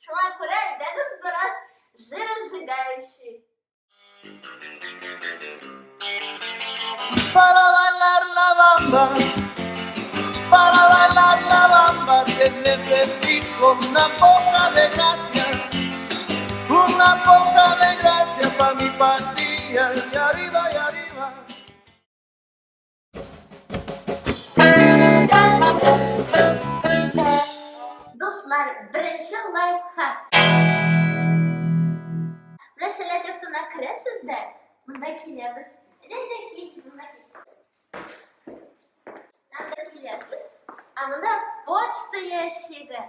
Шуңа күрә әйдәгез бераз жиросжигающий. Para bailar la bamba, para bailar la bamba, te necesito una poca de gracia, una poca de gracia pa' mi pastilla, y arriba y arriba. Дуслар, беренче лайфхак. Менә Сәләт йортына керәсез дә, монда киләбез. Әйдә, әйдә, кил, монда кил. Монда киләсез. Ә монда почта ящигы.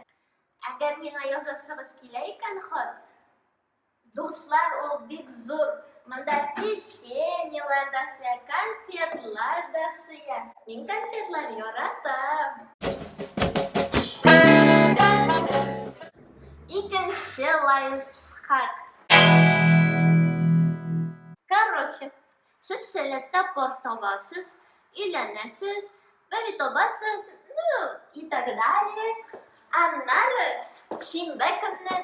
Әгәр миңа язасыгыз килә икән хат, Дуслар, ул бик зур. Монда печеньелар да сыя, конфетлар да сыя. Мин конфетлар яратам. Икенче лайфхак. Короче, сез Сәләттә пар табасыз, өйләнәсез, бәби табасыз, ну и так далее. Аннары шимбә көнне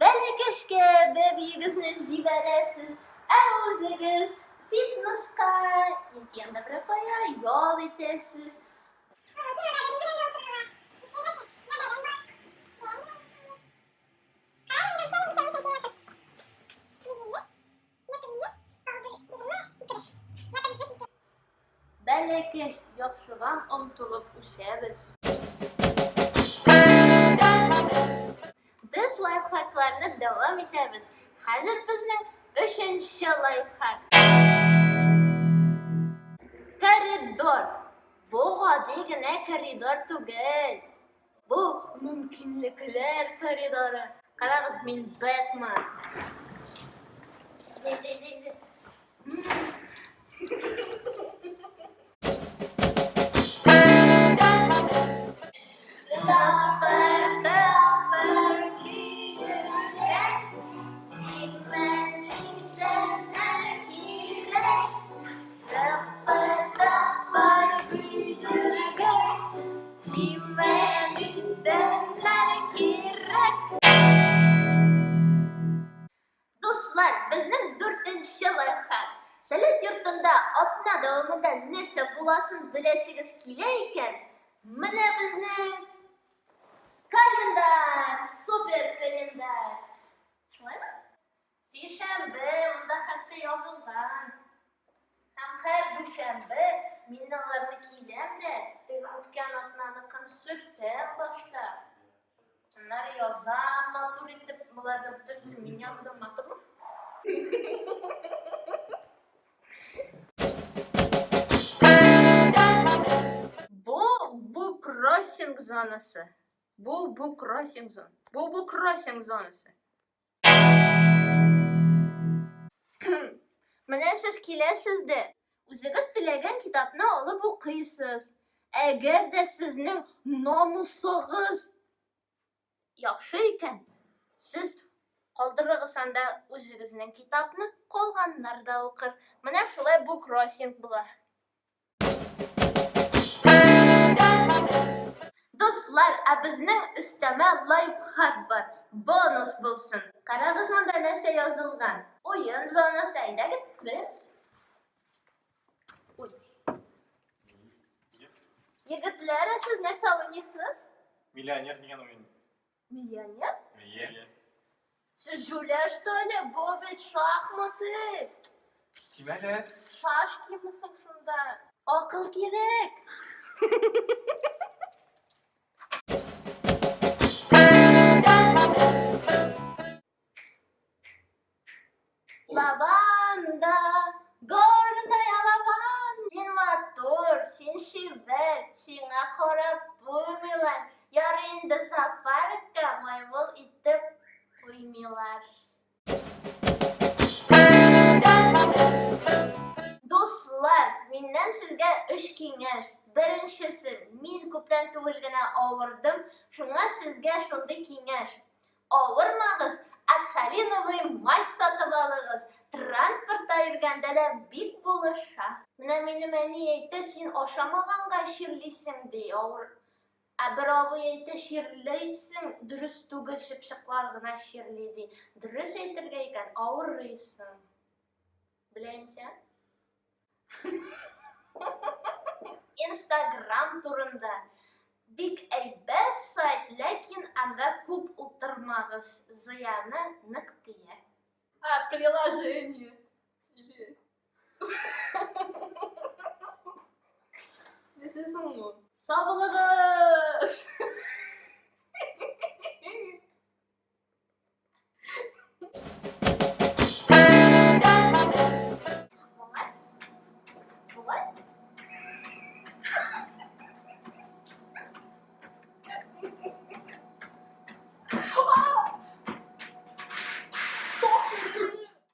бәләкәчкә бәбиегезне җибәрәсез, ә үзегез фитнеска яки анда берәр кая ял итәсез. Бәләкәч, яхшыга омтылып үсәбез. Без лайфхакларны дәвам итәбез. Хәзер безнең өченче лайфхак. Коридор. Бу гади генә коридор түгел. Бу мөмкинлекләр коридоры. Карагыз, мин Бэтмен. Тапыр-тапыр йөрәк, Имән-итәннәр кирәк. Тапыр-тапыр йөрәк, Имән-итәннәр кирәк. Дуслар, безнең дүртенче лайфхак. Сәләт йортында атна дәвамында нәрсә буласын беләсегез килә икән, менә безнең календарь, супер календарь. Шулаймы? Сишәмбе, монда хәтта язылган. Һәм һәр дүшәмбе мин аларны киләм дә, теге үткән атнаныкын сөртәм башта. Аннары язам матур итеп, боларны бөтенесен мин яздым, матурмы? Бу буккроссинг зонасы. Бу буккроссинг зон. Бу буккроссинг зонасы. Менә сез киләсез дә, үзегез теләгән китапны алып укыйсыз. Әгәр дә сезнең намусыгыз яхшы икән, сез калдырыгыз анда үзегезнең китапны, калганнар да укыр. Менә шулай буккроссинг була. Дуслар, ә безнең өстәмә лайфхак бар. Бонус булсын. Карагыз монда нәрсә язылган. Уен зонасы, әйдәгез, беләбез. Ой. Егетләр, ә сез нәрсә уйныйсыз? Миллионер дигән уен. Миллионер? Әйе. Сез җүләр, что ли? Бу бит шахматы. Тимәле. Шашкимы соң шунда? Акыл кирәк. Лаванда, горная лаванда. Син матур, син чибәр, сиңа карап туймыйлар. Ярый инде зоопаркка маймыл итеп куймыйлар. Дуслар, миннән сезгә өч киңәш. Беренчесе, мин күптән түгел генә авырдым, шуңа сезгә шундый киңәш. Авырмагыз, оксалиновый мазь сатып алыгыз. Транспортта йөргәндә дә бик булыша. Менә минем әни әйтте, син ашамаганга чирлисең, ди, авыр. Ә бер абый әйтә, чирлисең, дөрес түгел, чыпчыклар гына чирли ди. Дөрес әйтергә икән, авырыйсың. Беләм син? Инстаграм турында. Бик әйбәт сайт, ләкин анда күп утырмагыз, зыяны нык тия. А, приложение. Или... Нәрсә соң бу? Сау булыгыз!